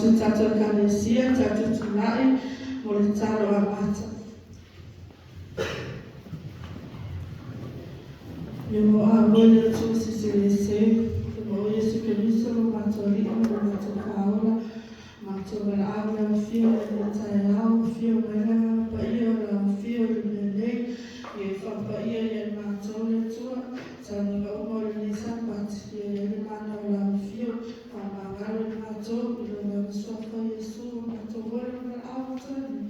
atu i tatou Ekalesia, tatou tulai mo le tatalo amata. Ia muaau le Atua Silisili Ese, ma o Iesu Keriso lo matou Alii ma lo matou Faaola, matou valaau i lau Afio i lenei taeao, afio mai le Agaga Paia o lau Afio i le mea nei, ia e faapaia ia i matou le Atua, sauniga uma o lenei Sapati, ia i ai le mana o lau Afio, faamagalo i matou, i lo Agaga Suafa Iesu, ua matou ola ma valaau atu ai nei.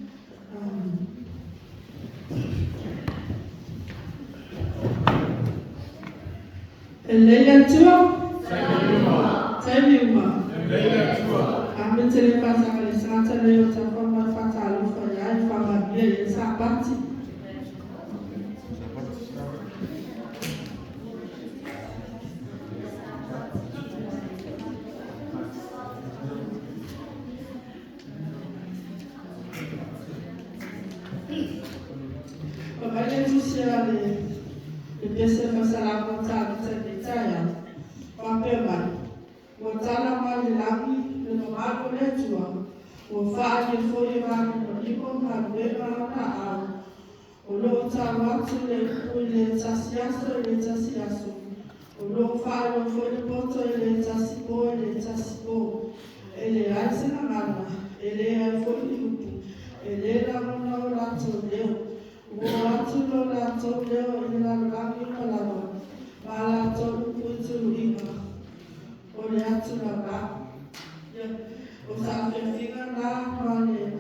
Amene. E lelei le Atua? Taimi uma. Lelei le Atua. Ame tele faasaga le tagata lea o tafa ma faatalofa i ai, faamanuia i le Sapati. Fai mai le tusi a le pese faisalamo o Tavita i lenei taeao, faapea mai, ua tala mai le lagi le mamalu o le Atua, ua faaalia foi e manumanimo galuega a ona aao. O lo o tau atu le upu i le tasi aso i le tasi aso. O lo o faailoa foi le poto i le tasi po i le tasi po. E leai se gagana, e leai foi ni upu, e le lagona o latou leo. Ua oo atu lo latou leo i le lalolagi uma lava, ma a latou upu i tuluiga o le atu lalolagi. Ia, o saafiafiga na ma le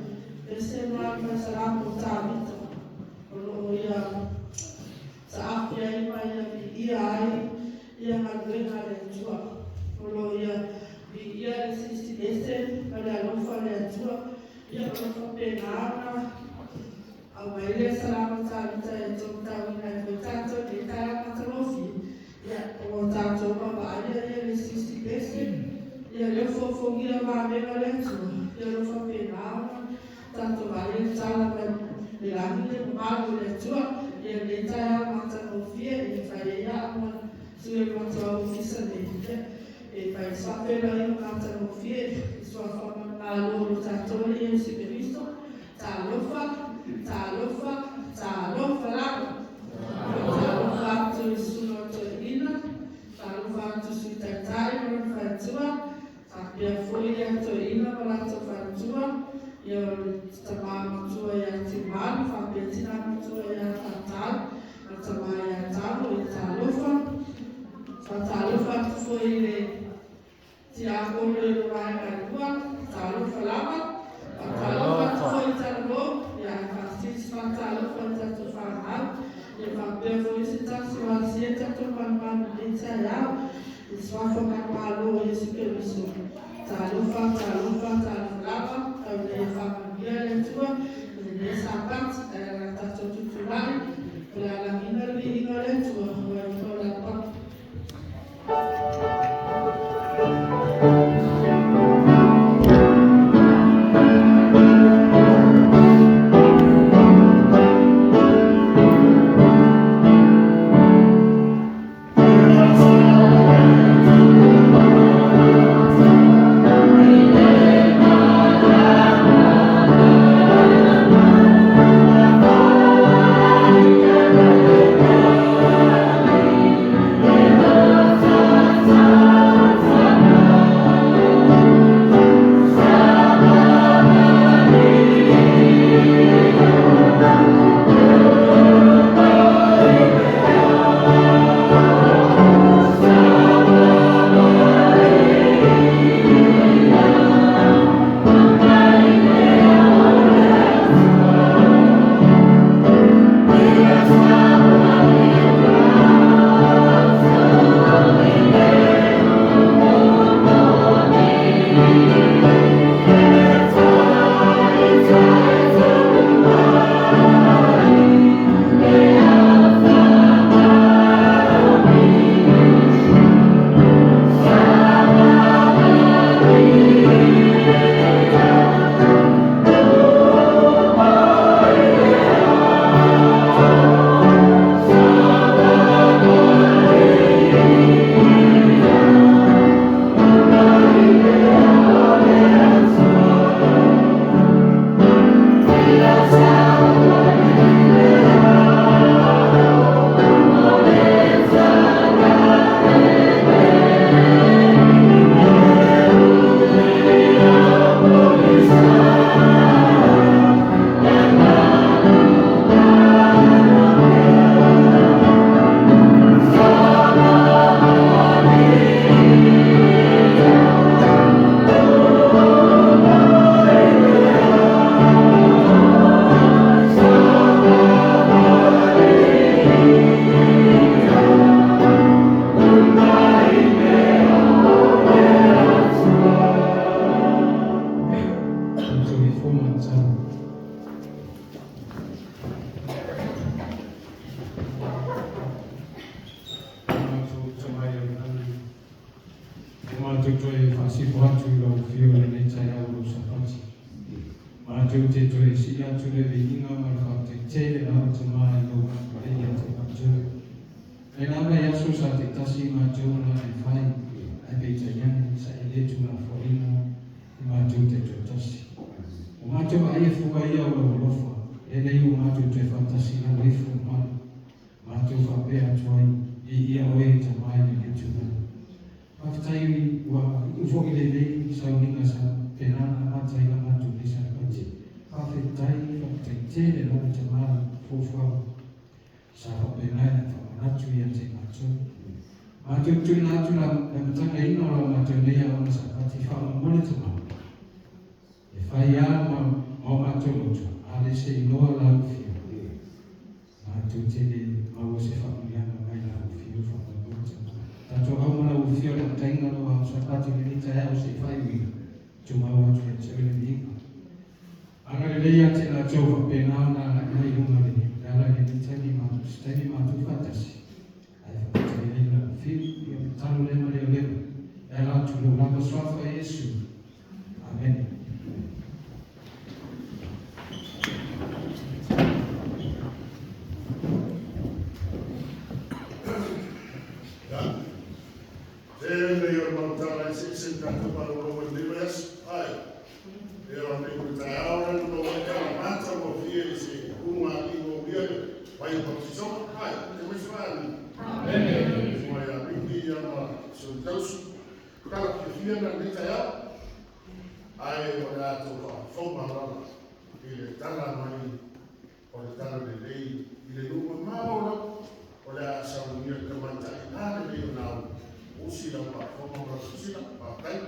pese ma le faisalamo o Tavita, o lo o ia saafi ai ma ia viia ai ia galuega a le Atua. O lo o ia viia le Silisili Ese ma le alofa o le Atua. Ia, o lo o faapena ona aumai le salamo a Tavita e tauina ai foi tatou i lenei taeao matagofie. Ia, ua tatou vaavaaia ia le Silisili Ese, ia lea ua fofogia vavega o le Atua, ia o lo o faapena ona tatou vaaia le tala mai le lagi le mamalu o le Atua. Ia lenei taeao matagofie, ia fai ai au ma sui o le matou ofisa nei, ia, e fai se faafeiloaiga matagofie i suafa manumalo o lo tatou Alii Iesu Keriso. Talofa, talofa, talofa lava. Talofa atu i susuga o toeaiina, talofa atu i Sui Taitai ma lona faletua, faapea foi ia toeaiina ma latou faletua, ia o le tama matua ia Tiumalu, faapea tina matua ia Tatau, ma tama ia Talo, ia talofa. Faatalofa atu foi i le tiakono i le vaega e lua, talofa lava. Faatalofa atu foi i talavou, ia faasisi faatalofa i tatou fanau, ia faapea foi se tasi o asia tatou manumanu i lenei taeao, i le suafa manumalo o Iesu Keriso. Talofa, talofa, talofa lava, tau ina ia faamanuia le Atua i lenei Sapati, ae o le a tatou tutulai, o le a lagiina le viiga o le Atua, ua i o la papa. Matou te toe sii atu le viiga ma le faafetai tele lava Tamā i lou agalelei ia te matou. Mai lava i aso sa taitasi matou ma le fai, ae peitai ane sa e le tuulafoaiina i matou taitoatasi. Ua matou vaaia fua ia o lou alofa, lelei ua matou toe faatasi i lalo ifo o malu. Matou faapea atu ai, Viia oe e Tamā i lenei tulaga. Faafetai ua iu foi lenei sauniga sa faapena ona amata ai la matou nei Sapati. Faafetai, faafetai tele lava Tamā i fuafuaga sa faapena ona faamanatu ia te matou. Matou te tuuina atu le amataga-ina o la matou nei aoga Sapati faamolemole Tamā. E fai lava ma o matou loto, a le se iloa lau afio. Matou te le maua se faamanuiaga mai lau afio faamolemole Tamā. Tatou au ma lau afio le amataina o lau aoga Sapati i lenei taeao se i faaiuina. Tumau atu ia te oe le viiga. Agalelei ia te latou faapena ona agai mai i luga le ala i lenei taimi ma se taimi matou faatasi. Ae faafetai ai lau afio ia tatalo lea ma le olelo e ala atu i lou lava suafa Iesu. Amene. Ia, tele ia o le mau tala eseese i tatou malologa i lenei vaiaso. Ai, ia o nei foi taeao lea na maua ai tala matagofie i se ulugalii ua uia le vai o batisoma. Ai, te mai soa ni. Amene. Susuga ia Miki ia ma si ou tausi. Tala fiafia na lenei taeao. Ae o le a tou faafofoga lava i le tala mai o le tala lelei i le nuu mamao lava o le a saunia le tamaitai a lelei o Naomi. Usi lau faafofoga ma lau silasila. Faafetai.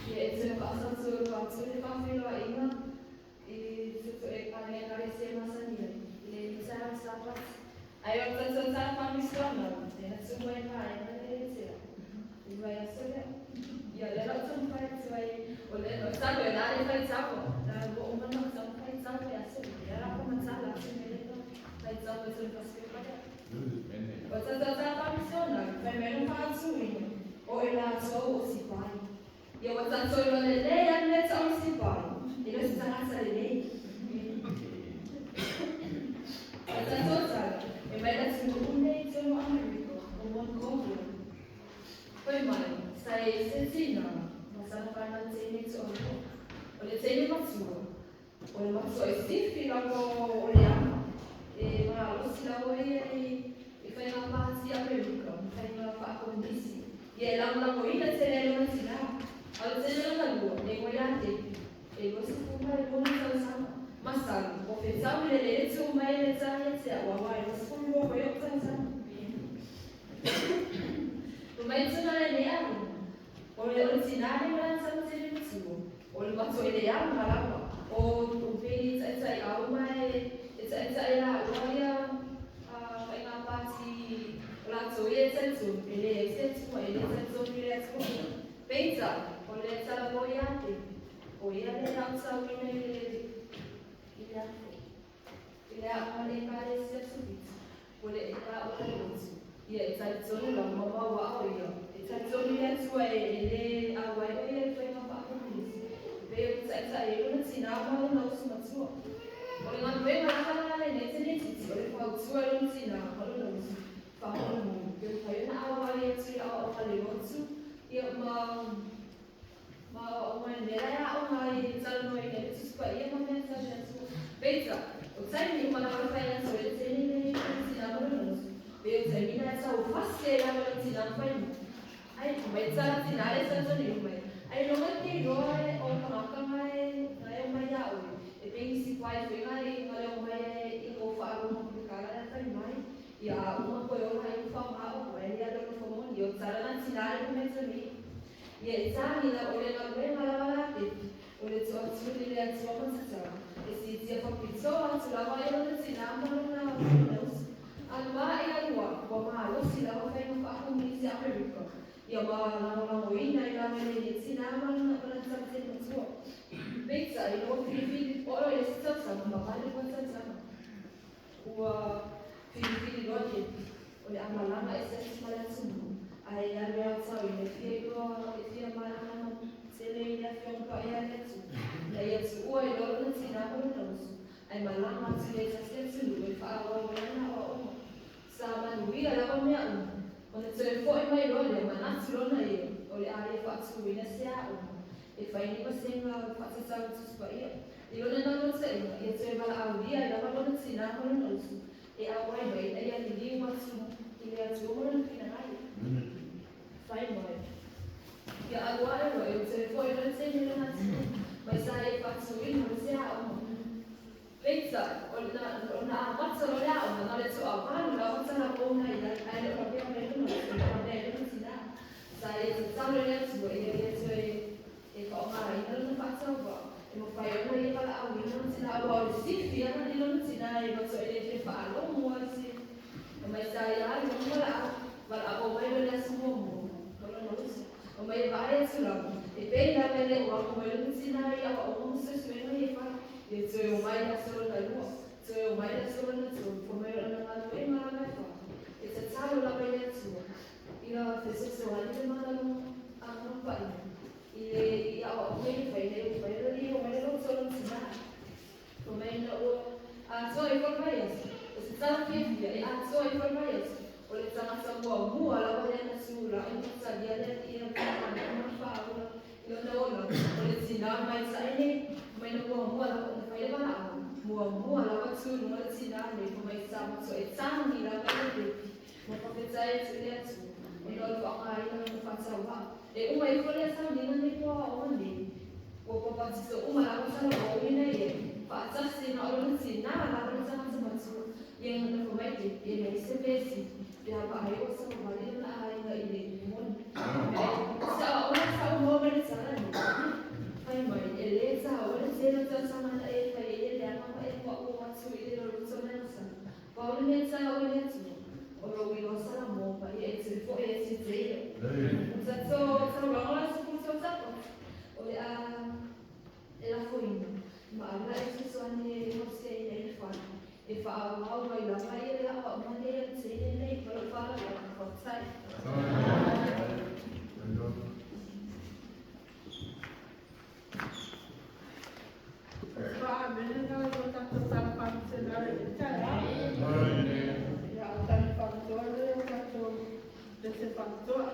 Ia e toe faasatusatu atu le faafeiloaiga i Ekalesia masani ai, i le taeao Sapati. Ae o le tatou faamasinoga, e na tuu mai vaega lea ia te au i le vaiaso lea. Ia, o lea la ou taumafai atu ai, o le masalo e la le faitau, ua uma ona ou taumafai tau i aso ia. Lea la ua matala atu mea lea e faitau mai totonu o le fasipepa lea. O le tatou faamasinoga, fai mai lona faatuina, o i latou o sipai. Ia ua tatou iloa lelei lava le mea e tau o le sipai, e le o se tagata lelei. O le tatou tala, e mai le atunuu lenei i totonu o Amerika, o Mongolia. Fai mai, sa i ai se tina ma sana fanau teine toalua. O le teine matua, o le matuai sifi lava o le ama, e malosi lava ia i faiga pati Amerika ma faiga faakomunisi. Ia e lagolagoina tele ai lona tina. A o le teine lona lua, e igoa ia Debbie, e 22 ona tausaga. Masalo, ua fetau i le lele tuu mai e le ta ia te au aua e 22 foi ou tausaga. Ua mai tuna lenei aiga, o le tina lea ma lana tama teine matua, o le matua i le ama lava, o pei taitaiau ma e taitai laua ia faiga pati o latou ia e talitonu, e leai se Atua, e le talitonu i le Atua. Peitai, o le talanoa ia te, o ia le aotauina i le i le afo, i le aoga a le Ekalesia Tupiti, o le aoga le lotu, ia e talitonu lava ma maua o ia, e talitonu i le Atua e le auai o ia i faiga faakomunisi, e pei ona taitai ai lona tinā ma lona uso matua. O le galuega lava la lenei tenetiti o le fautua i lona tinā ma lona uso, faamolemole, pe mafai ona auai atu i le aoaoga a le lotu, ia ma ma aoaoga i mea la e aoga ai e talanoaina ai le Tusi Paia ma mea tau le Atua. Peitai, o taimi uma lava e fai atu ai le teine lenei i lona tinā ma lona uso, pei o taimi na e taufasi ai lava lona tinā ma fai mai, Ai, mai tala tinā le talitonu mai. Ai loga te iloa e o tagata nga e nga e omai ia oe, e pei nisi pai foi nga e nga le omai e i kou faalogo ma ke kala lea fai mai, ia a uma koe ola ai ua faoga o koe, ia le nofo moni, o tala na tinā le mea nei. Ia e tāngi la o le galuega lava la Pepi, o le toatuli le Atua matatau, e siitia faapitoa atu lava ai lona tinā ma lona uso. Alu aʻe alu aʻe, ua malosi lava faiga faakomunisi a Amerika, ia ma lagolagoina ai lava e lenei tinā ma lona tama teine matua. Peitai, ina ua filifili, o le isi tausaga ma 8 tausaga, ua malanga e se mala tunu ai alu au tau i le fia iloa e fia malanga tele i le afioga paia a le Atua ina ia tuua i loa lona tinā ma lona uso ae malaga atu i le tasi atunuu e faaauau ai ana aoaoga. Sa manuia lava mea uma, ona toe fo'i mai loa lea, manatu lona ia, o le a le faatuina se aoga e fai ni vasega faatatau i Tusi Paia. I lona naunautaiga, ia toe valaaulia ai lava lona tinā ma lona uso e auai mai ina ia liliu atu i le Atua ma lona finagalo. Fai mai, Ia alu ae loa, e toe fo'i loa le taimi lena atunuu, mai sa le faatuina se aoga. Peitai, o na amata loa le aoga, na o le toavalu lava talavou na i ai, ae le o lavea mai lona uso, le o lavea ai lona tinā. Sa ia tatalo i le Atua ina ia toe e faaaogaina lona faatauvaa, e mafai ona ia valaauina lona tinā, aua o le sifi ana i lona tinā e matua e le fia faalogo ai se mai sa ia alu ona valaau, valaau mai loa i le aso muamua ma lona uso. O mai e vaai atu lava, e pei lava e le o amo mai lona tinā i aoaoga ma suesuega ia e fai. Ia toe omai le aso lona lua, toe omai le aso lona tolu, fai mai o lana galuega lava e fai, e tatalo lava i le Atua ina fesoasoani le malalo agaga paia i le i aoaoga ia fai nei ua fai le o mai le loto lona tinā. Fai mai ina ua atoa ifo le vaiaso, o se tala fiafia e atoa ifo le vaiaso, o le tagata muamua lava lea na tulai ma talia le alii ma le faaola i lona olaga, o le tinā mai sae nei, mai na muamua lava ona fai le valaau, muamua lava tu i luga le tinā nei, fai mai sa matua e tagi lava i le pepi, ma faafetai atu i le Atua, ona o le faaaogaina o lona faatauvaa. E uma ifo lea sauniga nei po aoaoga nei, ua papatiso uma lava talavou ina ia faatasi na o lona tinā lava le tagata matua, ia na fai mai e leai se mea sili pe a vaai ua savavali lona aiga i le moni. Sa aoaoga sa umoa mai le tala nei. Fai mai, e lē taua le tele o tausaga na e fai ai le leaga ma e puaʻu atu i le loloto ma le masalo. Pau le mea taua i le Atua, o lou iloa Salamo ma ia e toe fo'i atu i te ia. O tatou taulaga o le aso fulu o le a e lafoina ma ala e fesoasoani e fausiaina ai le fale e faaauau ai lava ia le aoaoga nei a le teine nei ma lou faaaloalo. Faafetai. Faamene na lo tatou tala faamasena le taeao. Ia o tali faapitoa lea o tatou pese faapitoa.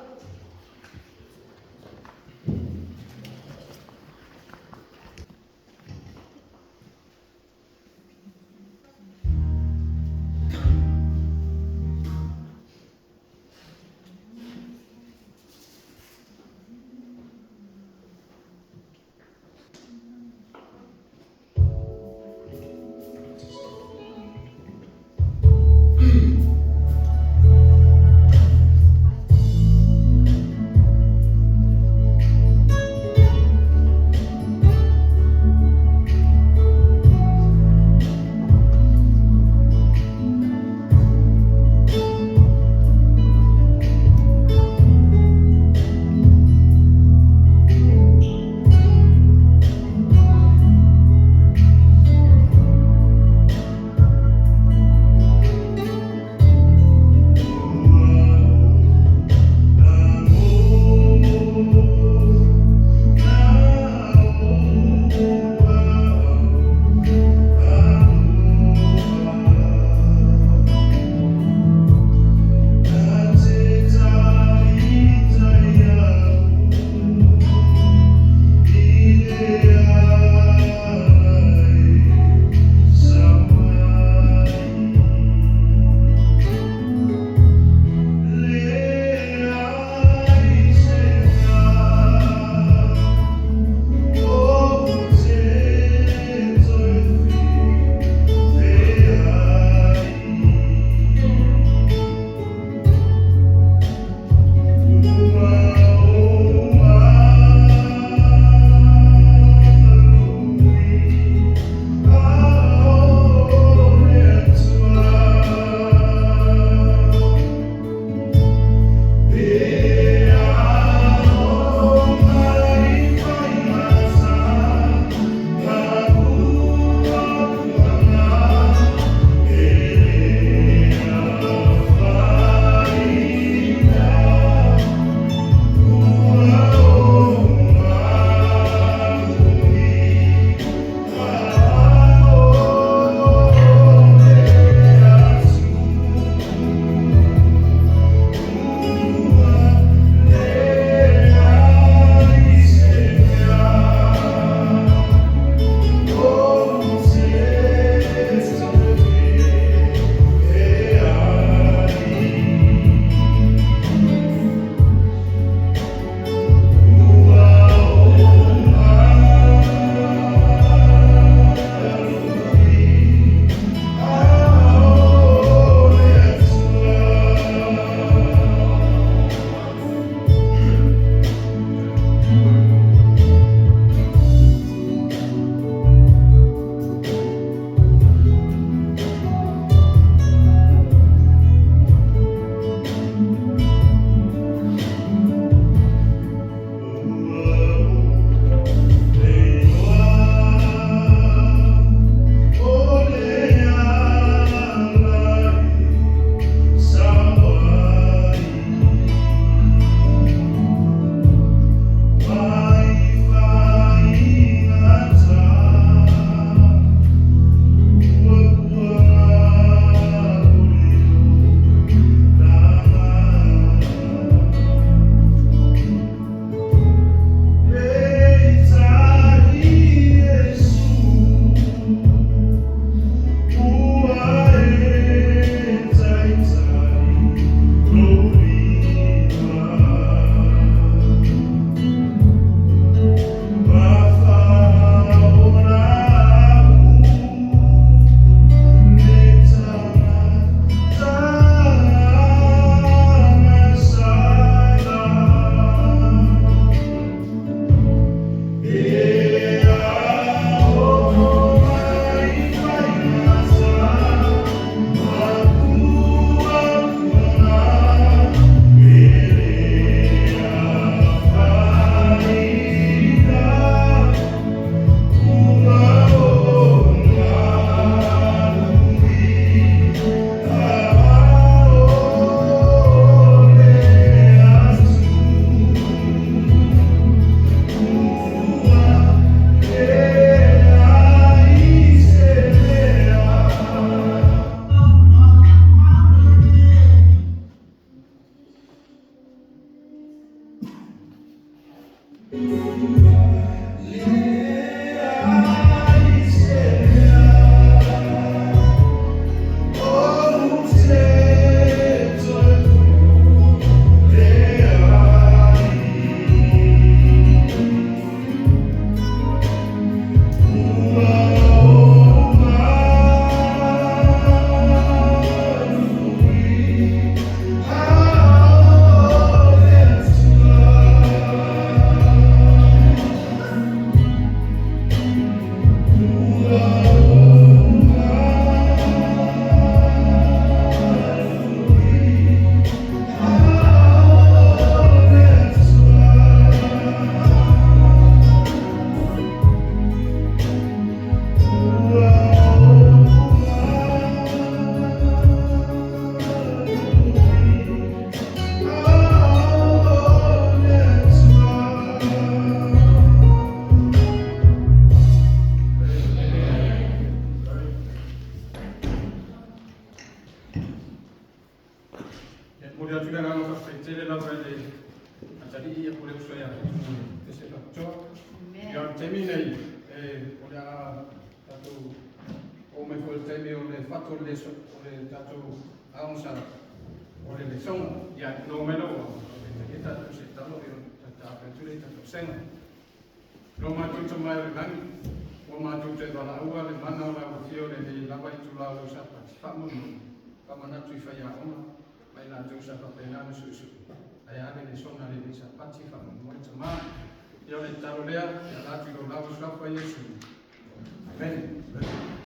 Ia momoli atu le agaga faafetai tele lava i le atalii ia po o le uso ia Fitu mo le pese faapitoa. Ia o le taimi lenei, o le a tatou oo mai foi i le taimi o le fato o le tatou aoga o le lesoga. Ia, no mai lau e tatou se talo e ta atu le tatou sega. Lo matou Tama i le lagi, ua matou toe valaaua le mana o lau afio i lenei lava itula o lau Sapati. Faamolemole, faamanatu i faiaoga ma i latou sa faapena ona suesue, ae ave lesona lenei Sapati faamoemoe Tama. Ia o le tatalo lea, e ala atu i lou lava suafa Iesu. Amene.